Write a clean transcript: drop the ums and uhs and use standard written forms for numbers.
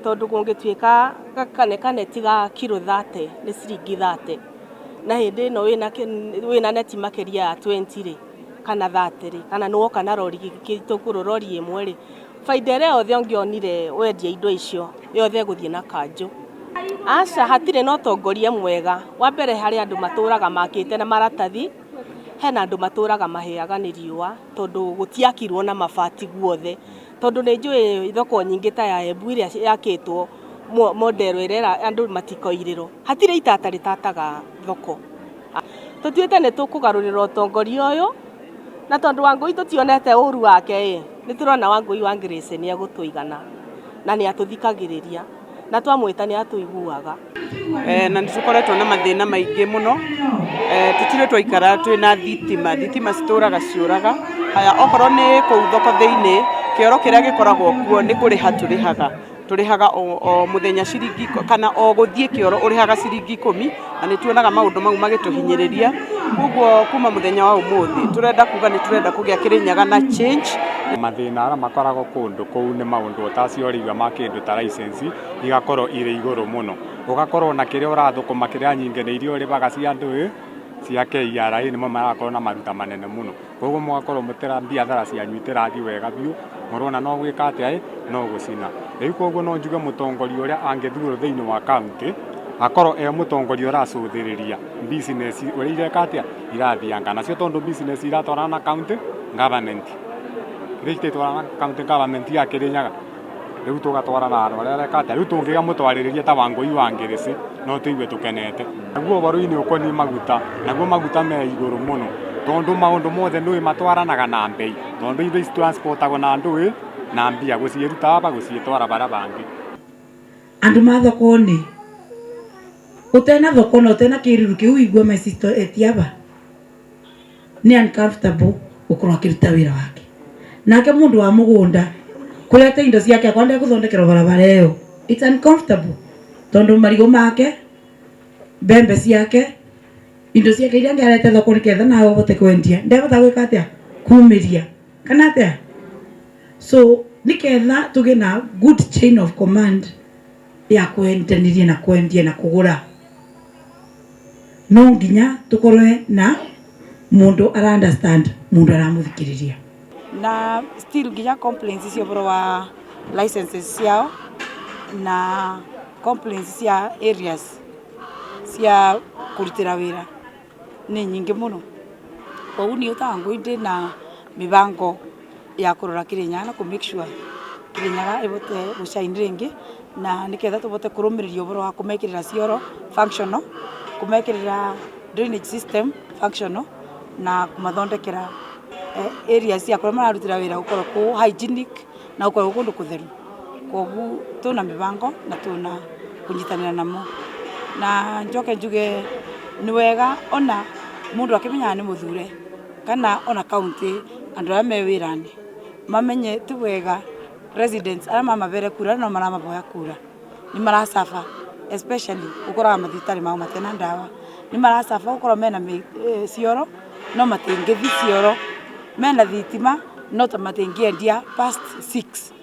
Tondũ kũngĩtuĩka kaneti ga kiro 30 nĩ ciringi 30, na hĩndĩ ĩno wĩna neti makĩria ya 20 rĩ, kana 30 rĩ, kana nĩ woka na rori, gĩtũngũrũ rori ĩmwe rĩ, baida ĩrĩa yothe ũngĩonire wendia indo icio yothe ĩgũthiĩ na kanjũ. Aca, hatirĩ na ũtongoria mwega. Wa mbere, harĩ andũ matũraga makĩte na maratathi, hena andũ matũraga mahĩaga nĩ riũa tondũ gũtiakirwo na mabati guothe. Tondũ nĩ njũĩ thoko nyingĩ ta ya Embu ĩrĩa yakĩtwo model ĩrĩa andũ matikoirĩrwo. Hatirĩ itata rĩtataga thoko. Tũtuĩte nĩ tũkũgarũrĩra ũtongoria ũyũ, na tondũ Wangũi tũtionete ũru wake ĩ, nĩ tũrona Wangũi wa Grace nĩ egũtũigana na nĩ atũthikagĩrĩria, na twamwĩta nĩ atũiguaga. Na nĩ tũkoretwo na mathĩna maingĩ mũno. Tũtirĩ twaikara twĩna thitima, thitima citũraga ciũraga. Haya, okorwo nĩ kũu thoko thĩinĩ, kĩoro kĩrĩa gĩkoragwo kuo nĩ kũrĩha tũrĩhaga. Tũrĩhaga o mũthenya ciringi, kana o gũthiĩ kĩoro ũrĩhaga ciringi 10, na nĩ tuonaga maũndũ mau magĩtũhinyĩrĩria. Koguo kuma mũthenya wa ũmũthĩ tũrenda kuga nĩ tũrenda kũgĩa Kĩrĩnyaga na change. Mathĩna arĩa makoragwo kũndũ kũu nĩ maũndũ ta acio ũraigua ma kĩndũ ta license igakorwo irĩ igũrũ mũno. Ũgakorwo na kĩrĩa ũrathũkũma kĩrĩa nyingĩ nĩ iria ũrĩhaga cia ndũĩ cia KRA, nĩmo marakorwo na maruta manene mũno. Koguo mũgakorwo mũtira biathara cianyu itirathiĩ wega biũ, mũrona no gwĩka atĩa ĩ, no gũcina. Rĩu koguo no njuge mũtongoria ũrĩa angĩthurwo thĩinĩ wa county akorwo e mũtongoria ũracũthĩrĩria business ũrĩa ireka atĩa, irathianga. Nacio tondũ business iratwarana na county government, rĩu cititwarana na county government ya Kĩrĩnyaga, rĩu tũgatwarana na andũ arĩa areka atĩa, rĩu tũngĩgĩa mũtwarĩrĩria ta Wangũi wa Ngĩrĩcĩ no tũigue tũkenete. Naguo ũhoro-inĩ ũkoniĩ maguta, naguo maguta me igũrũ mũno, tondũ maũndũ mothe nĩũĩ matwaranaga na mbei, tondũ indo ici transportagwo na ndũĩ na mbia, gũciĩruta aba gũciĩtwara bara bangĩ. Andũ ma thoko-nĩ ũtena thoko na ũtena kĩruru kĩu ũigue my sister etiaba nĩ uncomfortable gũkorwo akĩruta wĩra wake. Nake mũndũ wa mũgũnda kũreta indo ciake akorwo ndekũthondekerwo barabara ĩyo, it's uncomfortable tondũ marigũ make, mbembe ciake, indo ciake iria angĩarete thoko nĩgetha nawe ũhote kwendia, ndehota gwĩka atĩa? Kumĩria kana atĩa? So nĩketha tũgĩe na good chain of command ya kwendanĩria na kwendia na kũgũra, no nginya tũkorwe na mũndũ ara understand mũndũ aramũthikĩrĩria. Na still nginya complaints cia ũhoro wa licenses ciao na complaints cia areas cia kũrutĩra wĩra nĩ nyingĩ mũno. Koguo niĩ ta Wangũi ndĩna mĩbango ya kũrora Kĩrĩnyaga na kũ make sure Kĩrĩnyaga ĩhote gũ shine rĩngĩ, na nĩgetha tũhote kũrũmĩrĩria ũhoro wa kũmekĩrĩra cioro functional, kũmekĩrĩra drainage system functional, na kũmathondekera area cia kũrĩa mararutĩra wĩra gũkorwo kũ hygienic na gũkorwo gwĩ kũndũ kũtheru. Koguo twĩna mĩbango na twĩna kũnyitanĩra namo. Na njoke njuge nĩ wega ona mũndũ akĩmenyaga nĩ mũthure kana ona county andũ arĩa me wĩra-inĩ mamenye ti wega residents arĩa mamabere kura no maramaboya kura nĩ mara suffer, especially ũkoraga mathibitarĩ mao matirĩ ndawa, nĩ mara suffer gũkorwo mena cioro no matingĩthiĩ cioro, mena thitima no ta matingĩendia past 6.